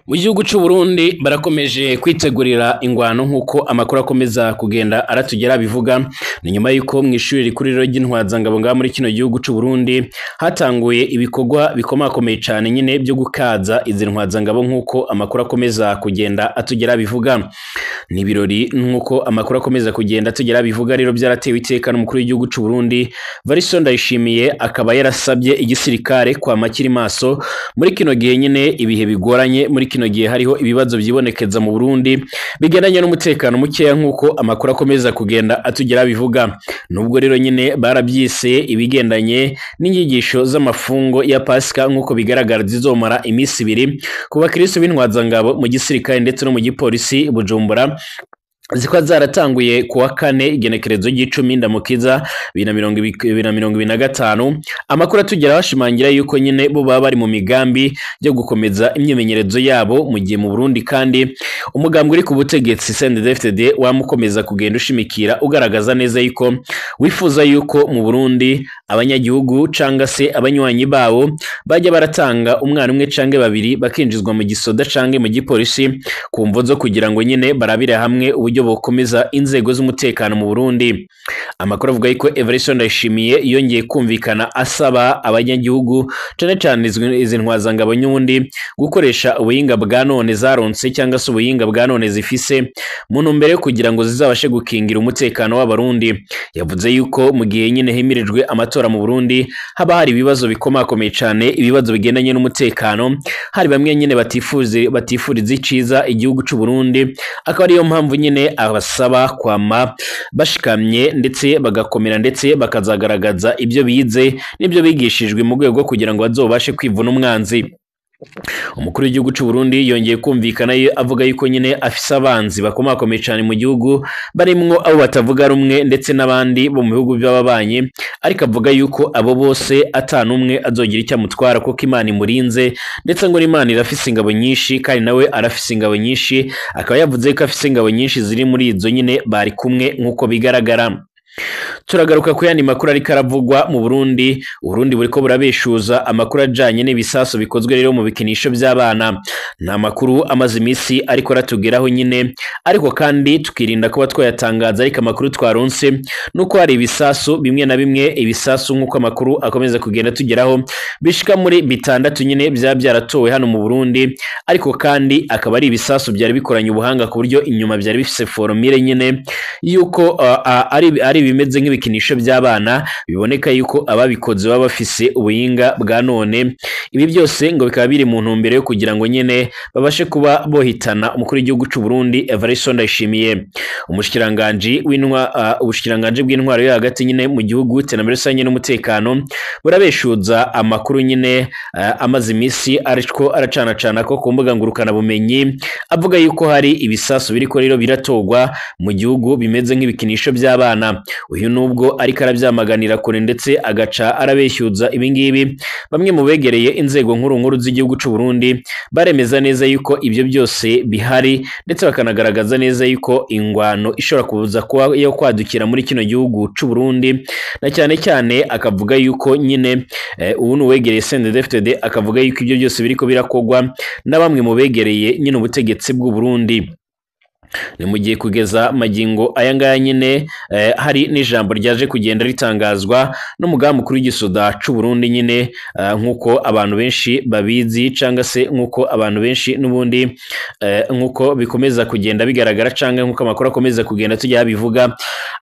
Mu gihugu c'u Burundi barakomeje kwitegurira ingwano nk'uko amakuru akomeza kugenda aratugera bivuga. Ni nyuma y'uko mw'ishuri rikuru rero ry'intwazangabo ngaha muri kino gihugu c'u Burundi hatanguye ibikorwa bikomakomeye cane nyine byo gukaza izi ntwazangabo nk'uko amakuru akomeza kugenda atugera bivuga. Ni ibirori nk'uko amakuru akomeza kugenda atugera bivuga rero byaratewe iteka n'umukuru w'igihugu c'u Burundi Varisto Ndayishimiye, akaba yarasabye igisirikare kwama kiri maso muri kino gihe nyine ibihe bigoranye, muri kino gihe hariho ibibazo vyibonekeza mu Burundi bigendanye n'umutekano mukeya nk'uko amakuru akomeza kugenda atugera bivuga. Nubwo rero nyine barabyise ibigendanye n'inyigisho z'amafungo ya Pasika nk'uko bigaragara zizomara iminsi ibiri ku bakristo b'intwazangabo mu gisirikare ndetse no mu gipolisi Bujumbura, zikaba zaratanguye kuwa kane igenekerezo ry'icumi ndamukiza 2025. Amakuru atugera bashimangira yuko nyine bo baba bari mu migambi yo gukomeza imyimenyerezo yabo, mu gihe mu Burundi kandi umugambwe uri ku butegetsi CNDD-FDD wamukomeza kugenda ushimikira ugaragaza neza yuko wifuza yuko mu Burundi abanyagihugu canga se abanywanyi babo bajya baratanga umwana umwe cange babiri bakinjizwa mu gisoda cange mu gipolisi ku mvo zo kugira ngo nyine barabire hamwe uburyo bokomeza inzego z'umutekano mu Burundi. Amakuru avuga yuko Evariste Ndayishimiye yongeye kumvikana asaba abanyagihugu cane cane izi ntwazangabo nyundi gukoresha ubuhinga bwa none zaronse cyangwa se ubuhinga bwa none zifise mu ntumbero yo kugira ngo zizabashe gukingira umutekano w'Abarundi. Yavuze yuko mu gihe nyine himirijwe amatora mu Burundi haba hari ibibazo bikomakomeye cane, ibibazo bigendanye n'umutekano, hari bamwe nyine batifuriza iciza igihugu c'u Burundi, akaba ariyo mpamvu nyine abasaba kwama bashikamye ndetse bagakomera ndetse bakazagaragaza ibyo bize n'ibyo bigishijwe mu rwego kugira ngo bazobashe kwivuna umwanzi. Umukuru w'igihugu c'u Burundi yongeye kumvikana avuga yuko nyine afise abanzi bakomakomeye cane mu gihugu barimwo abo batavuga rumwe ndetse n'abandi bo mu bihugu by'ababanyi, ariko avuga yuko abo bose atanumwe azogira icyo amutwara kuko Imana imurinze, ndetse ngo Imana irafise ingabo nyinshi kandi nawe arafise ingabo nyinshi, akaba yavuze ko afise ingabo nyinshi ziri muri izo nyine bari kumwe nk'uko bigaragara. Turagaruka ku yandi makuru ariko aravugwa mu Burundi. Uburundi buriko burabeshuza amakuru ajanye n'ibisasu bikozwe rero mu bikinisho by'abana. Nta makuru amaze iminsi ariko aratugeraho nyine, ariko kandi tukirinda kuba twayatangaza, ariko amakuru twaronse nuko hari ibisasu bimwe na bimwe, ibisasu nk'uko amakuru akomeza kugenda tugeraho bishika muri bitandatu nyine byaba byaratowe hano mu Burundi, ariko kandi akaba ari ibisasu byari bikoranye ubuhanga ku buryo inyuma byari bifise formule nyine yuko ari bimeze nk'ibikinisho by'abana, biboneka yuko ababikoze baba bafise ubuhinga bwa none. Ibi byose ngo bikaba biri mu ntumbero yo kugira ngo nyine babashe kuba bohitana umukuru w'igihugu c'u Burundi Evariste Ndayishimiye. Umushikiranganji w'intwa ubushikiranganji bw'intwaro yo hagati nyine mu gihugu, iterambere rusange n'umutekano burabeshuza amakuru nyine amaze iminsi ariko aracanacana ko ku mbuga ngurukana bumenyi, avuga yuko hari ibisasu biriko rero biratogwa mu gihugu bimeze nk'ibikinisho by'abana. Uyu nubwo ariko arabyamaganira kure ndetse agaca arabeshyuza ibingibi, bamwe mu begereye inzego nkuru nkuru z'igihugu c'u Burundi baremeza neza yuko ibyo byose bihari, ndetse bakanagaragaza neza yuko ingwano ishobora kuza kuba yo kwadukira muri kino gihugu c'u Burundi, na cyane cyane akavuga yuko nyine ubu nuwegereye CNDD-FDD akavuga yuko ibyo byose biriko birakogwa na bamwe mu begereye nyine ubutegetsi bw'u Burundi. Ni mu gihe kugeza magingo aya ngaya nyine hari n'ijambo ryaje kugenda ritangazwa n'umugambi mukuru w'igisoda c'u Burundi nyine, nk'uko abantu benshi babizi canga se nk'uko abantu benshi n'ubundi nk'uko bikomeza kugenda bigaragara canga nk'uko amakuru akomeza kugenda tujya bivuga,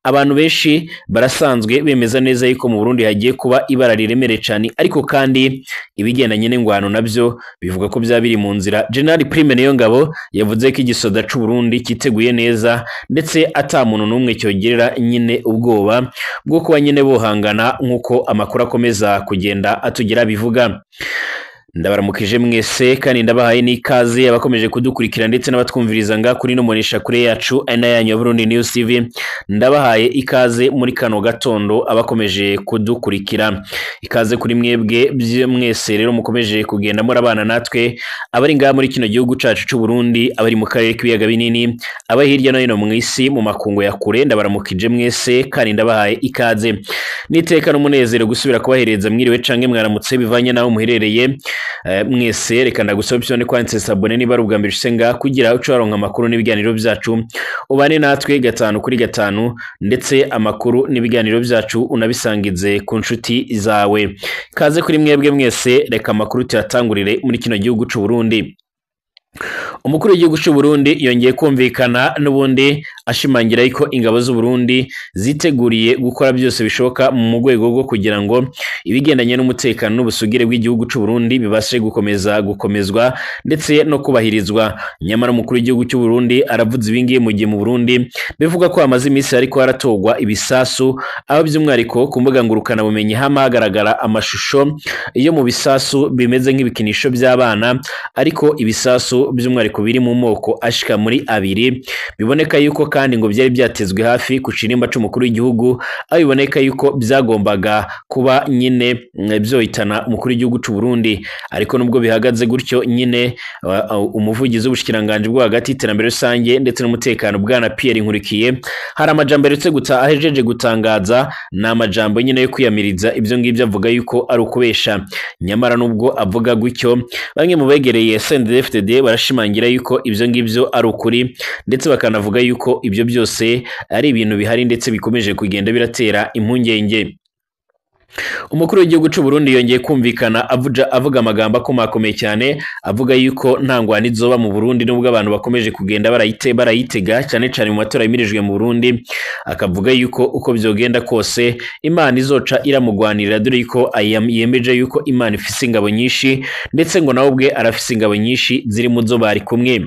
abantu benshi barasanzwe bemeza neza yuko mu Burundi hagiye kuba ibara riremereye cyane, ariko kandi ibigendanye n'ingwano nabyo bivuga ko byaba biri mu nzira. General Prime Niyongabo yavuze ko igisoda c'u Burundi kiteguye neza ndetse ata muntu n'umwe cyogerera nyine ubwoba bwo kuba nyine bohangana nk'uko amakuru akomeza kugenda atugera bivuga. Ndabaramukije mwese kandi ndabahaye n'ikaze abakomeje kudukurikira ndetse n'abatwumviriza nga kuri no monesha kure yacu ari na yanyu ya Burundi News TV. Ndabahaye ikaze muri kano gatondo abakomeje kudukurikira, ikaze kuri mwebwe mwese rero mukomeje kugenda murabana natwe, abari ngaha muri kino gihugu cacu c'u Burundi, abari mu karere k'ibiyaga binini, abari hirya no hino mu isi mu makungu ya kure, ndabaramukije mwese kandi ndabahaye ikaze. Niteka n'umunezero gusubira kubahereza mwiriwe canke mwaramutse bivanye naho muherereye. Mwese reka ndagusaba option kwanditse s'abonner niba ari ubwa mbere usenga kugira uce waronka amakuru n'ibiganiro byacu, ubane natwe 5 kuri 5 ndetse amakuru n'ibiganiro byacu unabisangize ku nshuti zawe. Kaze kuri mwebwe mwese, reka amakuru tuyatangurire muri kino gihugu c'u Burundi. Umukuru w'igihugu c'u Burundi yongeye kumvikana n'ubundi ashimangira yuko ingabo z'u Burundi ziteguriye gukora byose bishoboka mu rwego rwo kugira ngo ibigendanye n'umutekano n'ubusugire bw'igihugu c'u Burundi bibashe gukomeza gukomezwa ndetse no kubahirizwa. Nyamara umukuru w'igihugu c'u Burundi aravuze ibingiye mu gihe mu Burundi bivuga ko amaze iminsi ariko haratogwa ibisasu, aho by'umwihariko ku mbuga ngurukana bumenyi hama hagaragara amashusho yo mu bisasu bimeze nk'ibikinisho by'abana, ariko ibisasu by'umwihariko biri mu moko ashika muri 2, biboneka yuko kandi ngo byari byatezwe hafi ku kirimba c'umukuru w'igihugu, aho biboneka yuko byagombaga kuba nyine byohitana umukuru w'igihugu c'u Burundi. Ariko nubwo bihagaze gutyo nyine, umuvugizi w'ubushikiranganje bwo hagati iterambere rusange ndetse n'umutekano bwana Pierre Nkurikiye hari amajambo aherutse ahejeje gutangaza, ni amajambo nyine yo kwiyamiriza ibyo ngibyo avuga yuko ari ukubesha. Nyamara nubwo avuga gutyo, bamwe mu begereye CNDD-FDD barashimangira yuko ibyo ngibyo ari ukuri, ndetse bakanavuga yuko ibyo byose ari ibintu bihari ndetse bikomeje kugenda biratera impungenge. Umukuru w'igihugu c'u Burundi yongeye kumvikana avuga amagambo akomakomeye cyane, avuga yuko nta ngwano izoba mu Burundi nubwo abantu bakomeje kugenda barayitega cyane cyane mu matora yimirijwe mu Burundi, akavuga yuko uko byogenda kose Imana izoca iramugwanirira, dore yuko yemeje yuko Imana ifise ingabo nyinshi ndetse ngo nawe ubwe arafise ingabo nyinshi ziri mu zo bari kumwe.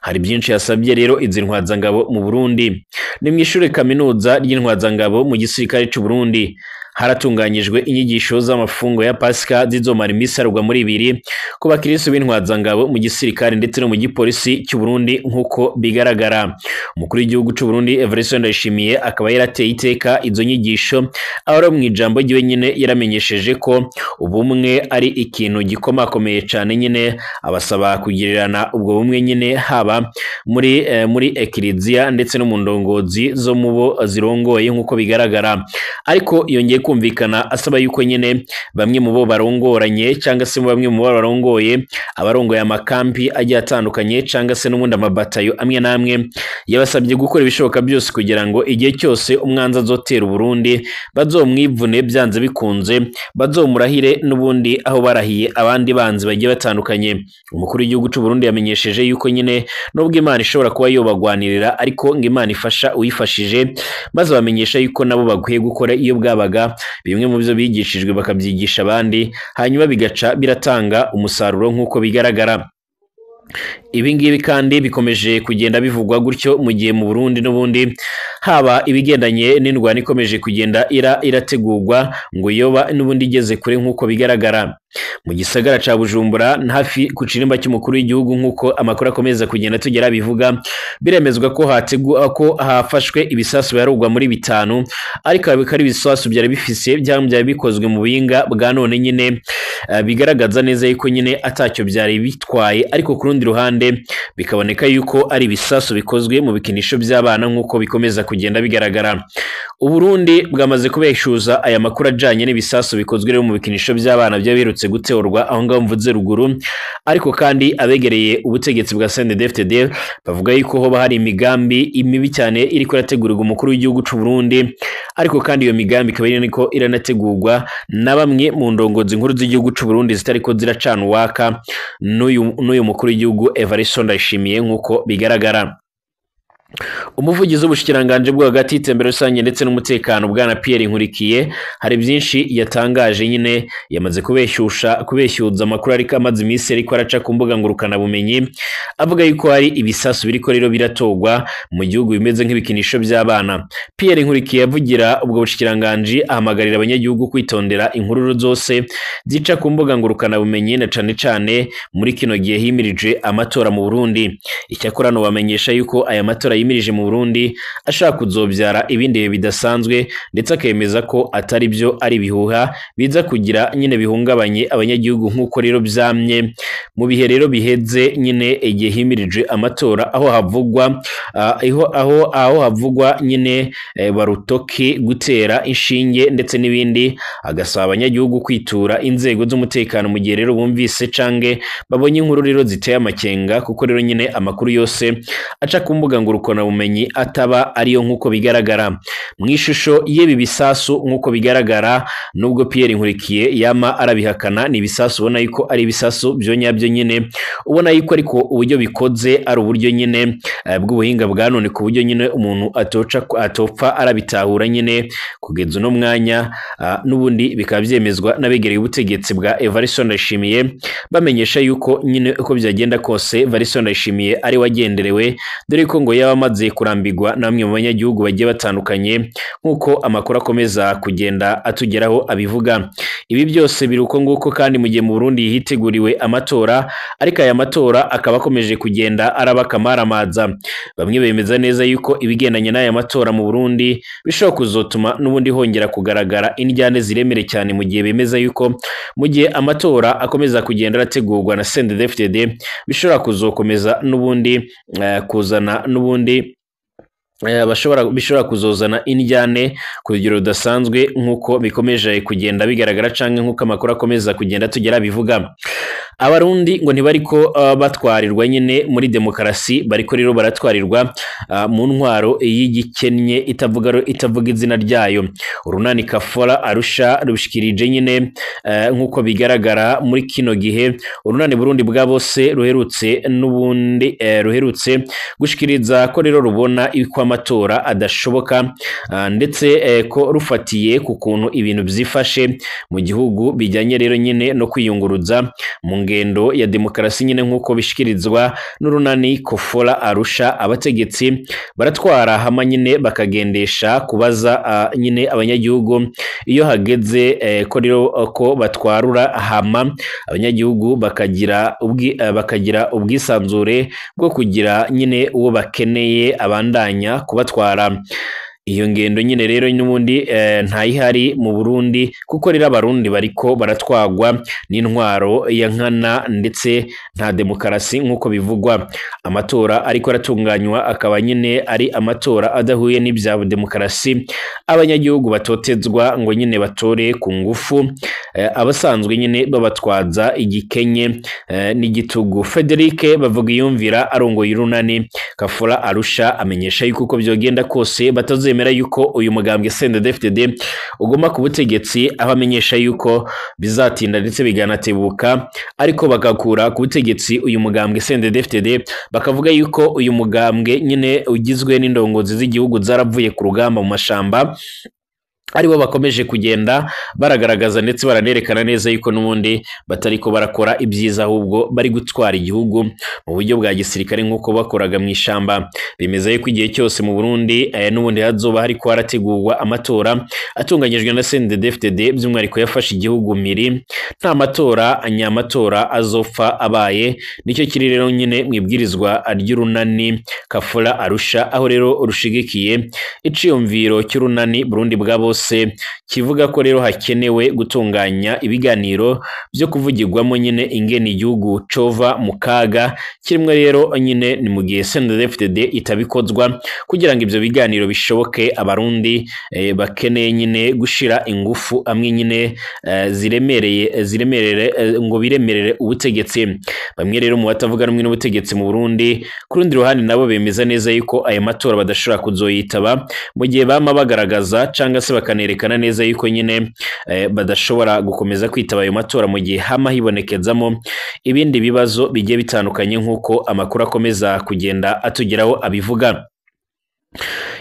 Hari byinshi yasabye rero izi ntwazangabo mu Burundi. Ni mu ishure kaminuza ry'intwazangabo mu gisirikare c'u Burundi haratunganyijwe inyigisho z'amafungo ya Pasika zizomara iminsi arugwa muri 2 ku bakristo b'intwazangabo mu gisirikare ndetse no mu gipolisi cy'u Burundi nk'uko bigaragara. Umukuru w'igihugu c'u Burundi Evariste Ndayishimiye akaba yarateye iteka izo nyigisho, aho mu ijambo ryiwe nyine yaramenyesheje ko ubumwe ari ikintu gikomakomeye cyane, nyine abasaba kugirirana ubwo bumwe nyine haba muri ekiriziya ndetse no mu ndongozi zo mu bo zirongoye nk'uko bigaragara. Ariko yongeye kumvikana asaba yuko nyine bamwe mu bo barongoranye cyangwa se bamwe mu bo barongoye, abarongoye amakampi agiye atandukanye cyangwa se n'ubundi amabatayo amwe n'amwe, yabasabye gukora ibishoboka byose kugira ngo igihe cyose umwanzi azotera Burundi bazomwivune byanze bikunze, bazomurahire n'ubundi aho barahiye abandi banzi bagiye batandukanye. Umukuru w'igihugu c'u Burundi yamenyesheje yuko nyine nubwo Imana ishobora kuba yobagwanirira, ariko ngo Imana ifasha uyifashije, maze bamenyesha yuko nabo bakwiye gukora iyo bwabaga bimwe mu byo bigishijwe bakabyigisha abandi, hanyuma bigaca biratanga umusaruro nk'uko bigaragara. Ibi ngibi kandi bikomeje kugenda bivugwa gutyo mu gihe mu Burundi n'ubundi haba ibigendanye n'indwara ikomeje kugenda irategurwa ngo yoba n'ubundi igeze kure nk'uko bigaragara. Mu gisagara ca Bujumbura hafi ku kirimba cy'umukuru w'igihugu nk'uko amakuru akomeza kugenda tugera bivuga, biremezwa ko ko hafashwe ibisasu yarugwa muri 5, ariko bikari ibisasu byari bifise byari bikozwe mu buhinga bwa none nyine, bigaragaza neza yuko nyine atacyo byari bitwaye, ariko ku rundi ruhande bikaboneka yuko ari ibisasu bikozwe mu bikinisho by'abana nk'uko bikomeza kugenda bigaragara. Uburundi bwamaze kubeshuza aya makuru ajanye n'ibisasu bikozwe rero mu bikinisho by'abana byabirutse guteurwa aho ngaho mvuze ruguru, ariko kandi abegereye ubutegetsi bwa CNDD-FDD bavuga yuko hoba hari imigambi imibi cyane iriko irategurirwa umukuru w'igihugu c'u Burundi, ariko kandi iyo migambi ikaba iriko iranategurwa na bamwe mu ndongozi nkuru z'igihugu c'u Burundi zitariko ziracana uwaka n'uyu mukuru w'igihugu Evariste Ndayishimiye nk'uko bigaragara. Umuvugizi w'ubushikiranganje bwo hagati y'iterambere rusange ndetse n'umutekano bwana Pierre Nkurikiye hari byinshi yatangaje nyine, yamaze kubeshyuza amakuru ariko amaze iminsi ariko araca ku mbuga ngurukana bumenyi, avuga yuko hari ibisasu biriko rero biratogwa mu gihugu bimeze nk'ibikinisho by'abana. Pierre Nkurikiye avugira ubwo bushikiranganje ahamagarira abanyagihugu kwitondera inkuru zose zica ku mbuga ngurukana bumenyi na cane cane muri kino gihe himirije amatora mu Burundi. Icyakora no bamenyesha yuko aya matora yimirije mu Burundi ashaka kuzobyara ibindi bihe bidasanzwe, ndetse akemeza ko atari byo, ari ibihuha biza kugira nyine bihungabanye abanyagihugu, nk'uko rero byamye mu bihe rero biheze nyine igihe himirije amatora, aho havugwa aho havugwa nyine barutoki gutera inshinge ndetse n'ibindi, agasaba abanyagihugu kwitura inzego z'umutekano mu gihe rero bumvise cange babonye inkuru rero ziteye amakenga, kuko rero nyine amakuru yose aca ku mbuga ngurukanabumenyi ataba ariyo nk'uko bigaragara mu ishusho y'ibi bisasu. Nk'uko bigaragara, nubwo Pierre Nkurikiye yama arabihakana, ni ibisasu ubona yuko ari ibisasu byo nyabyo nyine, ubona yuko ariko uburyo bikoze ari uburyo nyine bw'ubuhinga bwa none, ku buryo nyine umuntu atoca atopfa arabitahura nyine kugeza uno mwanya. N'ubundi bikaba byemezwa n'abegereye ubutegetsi bwa Evariste Ndayishimiye, bamenyesha yuko nyine uko byagenda kose Evariste Ndayishimiye ari wagenderewe, dore ko ngo yaba amaze kurambirwa na bamwe mu banyagihugu bagiye batandukanye, nk'uko amakuru akomeza kugenda atugeraho abivuga. Ibi byose biri uko nguko kandi mu gihe mu Burundi hiteguriwe amatora, ariko aya matora akaba akomeje kugenda araba kamaramaza. Bamwe bemeza neza yuko ibigendanye n'aya matora mu Burundi bishobora kuzotuma n'ubundi hongera kugaragara indyane ziremere cyane, mu gihe bemeza yuko mu gihe amatora akomeza kugenda arategurwa na CNDD-FDD bishobora kuzokomeza n'ubundi kuzana n'ubundi bishobora kuzozana indyane ku rugero rudasanzwe, nk'uko bikomeje kugenda bigaragara canke nk'uko amakuru akomeza kugenda tugera bivuga. Abarundi ngo ntibariko batwarirwa nyine muri demokarasi, bariko rero baratwarirwa mu ntwaro y'igikennye itavuga izina ryayo. Urunani Kafora Arusha rushikirije nyine nk'uko bigaragara muri kino gihe urunani Burundi bwa bose ruherutse n'ubundi ruherutse gushikiriza ko rero rubona ko amatora adashoboka, ndetse ko rufatiye ku kuntu ibintu byifashe mu gihugu bijyanye rero nyine no kwiyunguruza mu ngendo ya demokarasi nyine, nk'uko bishikirizwa n'urunani Kofora Arusha. Abategetsi baratwara hama nyine bakagendesha kubaza nyine abanyagihugu iyo hageze ko rero ko batwarura, hama abanyagihugu bakagira ubwisanzure bwo kugira nyine uwo bakeneye abandanya kubatwara. Iyo ngendo nyine rero n'ubundi ntayihari mu Burundi, kuko rero abarundi bariko baratwagwa n'intwaro ya nkana ndetse nta demokarasi nk'uko bivugwa. Amatora ariko aratunganywa akaba nyine ari amatora adahuye n'ibya demokarasi, abanyagihugu batotezwa ngo nyine batore ku ngufu, abasanzwe nyine babatwaza igikenye n'igitugu. Frederic Bavugiyumvira arongoye urunani Kafora Arusha amenyesha yuko uko byogenda kose batazemera yuko uyu mugambwe CNDD-FDD uguma ku butegetsi, aho amenyesha yuko bizatinda ndetse biganatebuka, ariko bagakura ku butegetsi uyu mugambwe CNDD-FDD, bakavuga yuko uyu mugambwe nyine ugizwe n'indongozi z'igihugu zaravuye ku rugamba mu mashamba, aribo bakomeje kugenda baragaragaza ndetse baranerekana neza yuko n'ubundi batariko barakora ibyiza, ahubwo bari gutwara igihugu mu buryo bwa gisirikare nk'uko bakoraga mu ishamba. Bemeza yuko igihe cyose mu Burundi n'ubundi hazoba hariko harategurwa amatora atunganyijwe na CNDD-FDD, by'umwihariko yafashe igihugu miri, nta matora nyamatora azopfa abaye. Nicyo kiri rero nyine mu ibwirizwa ry'urunani Kafora Arusha, aho rero rushigikiye iciyumviro cy'urunani Burundi bwa bose, kivuga ko rero hakenewe gutunganya ibiganiro byo kuvugirwamo nyine ingene igihugu cova mu kaga kimwe. Rero nyine ni mu gihe CNDD-FDD itabikozwa kugira ngo ivyo biganiro bishoboke, abarundi bakeneye nyine gushira ingufu amwe nyine ziremerere ngo biremerere ubutegetsi. Bamwe rero mu batavuga rumwe n'ubutegetsi mu Burundi ku rundi ruhande nabo bemeza neza yuko aya matora badashobora kuzoyitaba, mu gihe bama bagaragaza canga se bakanerekana neza yuko nyine badashobora gukomeza kwitaba ayo matora mu gihe hama hibonekezamo ibindi bibazo bigiye bitandukanye, nk'uko amakuru akomeza kugenda atugeraho abivuga.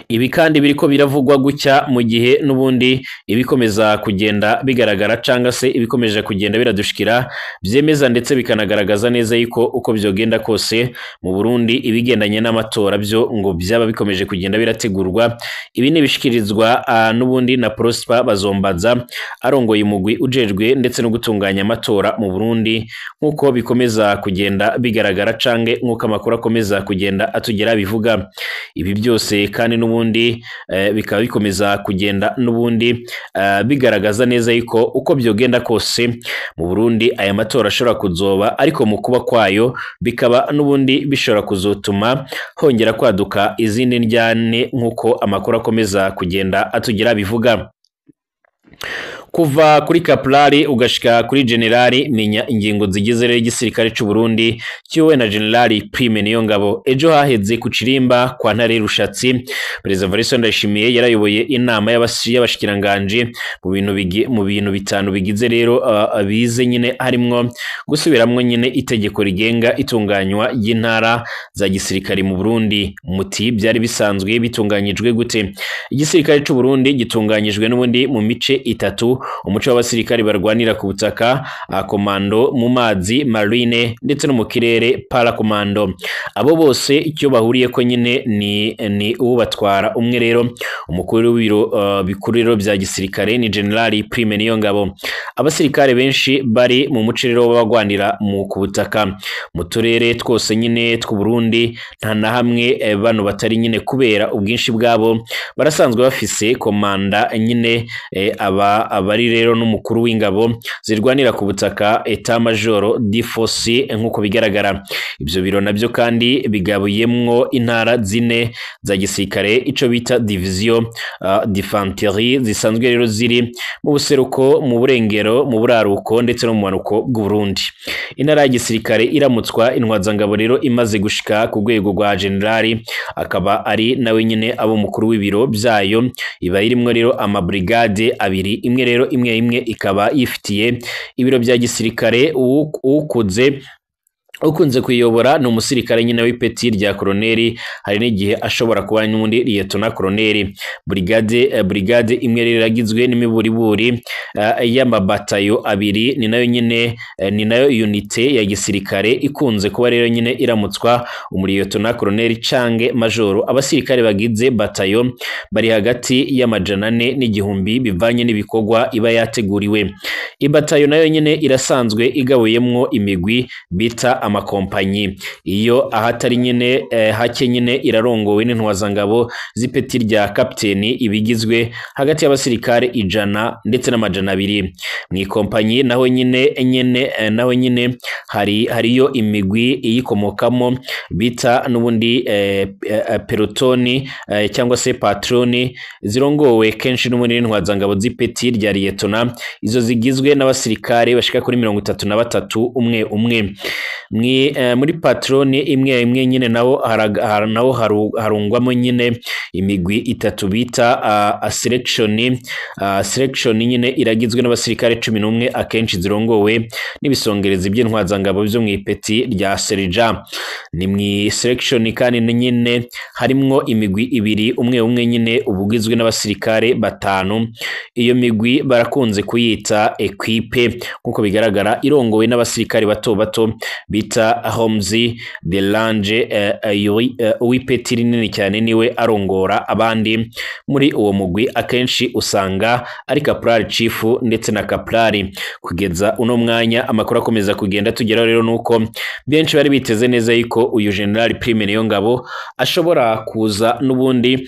Ibi kandi biriko biravugwa gutya mu gihe n'ubundi ibikomeza kugenda bigaragara canga se ibikomeje kugenda biradushikira vyemeza ndetse bikanagaragaza neza yuko uko vyogenda kose mu Burundi ibigendanye n'amatora byo ngo byaba bikomeje kugenda birategurwa. Ibi nibishikirizwa n'ubundi na Prosper Bazombaza arongoye umugwi ujejwe ndetse no gutunganya amatora mu Burundi, nkuko bikomeza kugenda bigaragara cange nkuko amakuru akomeza kugenda atugera bivuga. Ibi byose kandi n'ubundi bikaba bikomeza kugenda n'ubundi bigaragaza neza yuko uko byogenda kose mu Burundi aya matora ashobora kuzoba, ariko mu kuba kwayo bikaba n'ubundi bishobora kuzotuma hongera kwaduka izindi ndyane nkuko amakuru akomeza kugenda atugera bivuga. Kuva kuri kaplari ugashika kuri generali, menya ingingo zigize rero igisirikare c'u Burundi kiyobowe na Generali Prime Niyongabo. Ejo haheze ku Cirimba kwa Ntare Rushatsi, Perezida Evariste Ndayishimiye yarayoboye inama y'abashikiranganje mu bintu bitanu bigize rero bize nyine, harimwo gusubiramwo nyine itegeko rigenga itunganywa ry'intara za gisirikare mu Burundi. Muti byari bisanzwe bitunganyijwe gute? Igisirikare c'u Burundi gitunganyijwe n'ubundi mu mice itatu: umuco w'abasirikari barwanira ku butaka, komando mu mazi marine, ndetse no mu kirere parakomando. Abo bose icyo bahuriye ko nyine ni ubatwara umwe rero, umukuru w'ibiro bikuru rero bya gisirikare ni General Prime Niyongabo. Abasirikare benshi bari mu muce rero b'abagwanira mu ku butaka mu turere twose nyine tw'u Burundi, nta na hamwe bano batari nyine kubera ubwinshi bwabo barasanzwe bafise komanda nyine aba abari rero n'umukuru w'ingabo zirwanira ku butaka Etat Major d'Force nkuko bigaragara. Ibyo biro nabyo kandi bigabuyemwo intara zine za gisirikare, ico bita division d'infanterie, zisanzwe rero ziri mu buseruko, mu burengero, mu buraruko ndetse no mu manuko bw'u Burundi. Intara ya gisirikare iramutswa intwazangabo rero imaze gushika ku rwego rwa generali, akaba ari nawe nyine abo mukuru w'ibiro byayo. Iba irimwo rero amabrigade abiri, imwe rero imwe imwe ikaba yifitiye ibiro bya gisirikare. Ukunze kuyobora ni umusirikare nyine w'ipeti rya koroneri, hari n'igihe ashobora kuba n'undi liyetona koroneri. Brigade imwe rero iragizwe n'imiburiburi y'amabatayo abiri, ni nayo nyine ni nayo unité ya gisirikare ikunze kuba rero nyine iramutswa umuliyetona koroneri cange majoro. Abasirikare bagize batayo bari hagati y'400 n'igihumbi bivanye n'ibikorwa iba yateguriwe. Ibatayo nayo nyine irasanzwe igabuyemwo imigwi bita amakompanyi. Iyo ahatari nyine hake nyine irarongowe n'intwazangabo z'ipeti rya kapiteni, ibigizwe hagati y'abasirikare 100 ndetse na 200. Mu ikompanyi naho nyine naho nyine hariyo imigwi iyikomokamo bita n'ubundi pelotoni cyangwa se patroni, zirongowe kenshi n'ubundi n'intwazangabo z'ipeti rya liyetona. Izo zigizwe n'abasirikare bashika kuri 33 umwe umwe. Muri patroni imwe imwe nyine naho harungwamo nyine imigwi itatu bita selection. Selection nyine iragizwe n'abasirikare 11, akenshi zirongowe n'ibisongerezi by'intwazangabo byo mu ipeti rya serija. Ni mu selection kandi nyine harimwo imigwi ibiri, umwe umwe nyine ubugizwe n'abasirikare 5. Iyo migwi barakunze kuyita equipe nkuko bigaragara, irongowe n'abasirikare bato bato bita Holmes de Lange. Uw'ipeti rinini cyane niwe arongora abandi muri uwo mugwi, akenshi usanga ari Caporal Chief ndetse na Caporal. Kugeza uno mwanya amakuru akomeza kugenda tugeraho rero nuko benshi bari biteze neza yuko uyu General Prime Niyongabo ashobora kuza n'ubundi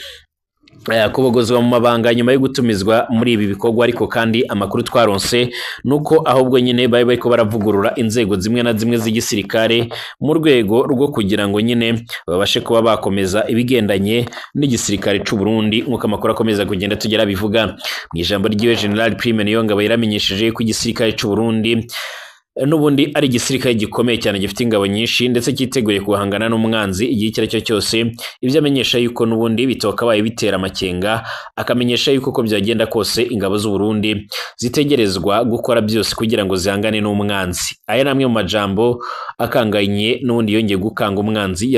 kubogozwa mu mabanga nyuma yo gutumizwa muri ibi bikorwa, ariko kandi amakuru twaronse nuko ahubwo nyine bari bariko baravugurura inzego zimwe na zimwe z'igisirikare mu rwego rwo kugira ngo nyine babashe kuba bakomeza ibigendanye n'igisirikare c'u Burundi nkuko amakuru akomeza kugenda tugera bivuga. Mu ijambo ryiwe General Prime Niyongabo yaramenyesheje ko igisirikare c'u Burundi n'ubundi ari igisirikare gikomeye cyane gifite ingabo nyinshi ndetse cyiteguye guhangana n'umwanzi igihe icyo ari cyo cyose. Ibyo amenyesha yuko n'ubundi bitokabaye bitera amakenga, akamenyesha yuko uko byagenda kose ingabo z'u Burundi zitegerezwa gukora byose kugira ngo zihangane n'umwanzi. Aya ni amwe mu majambo akanganye n'ubundi yongeye gukanga umwanzi.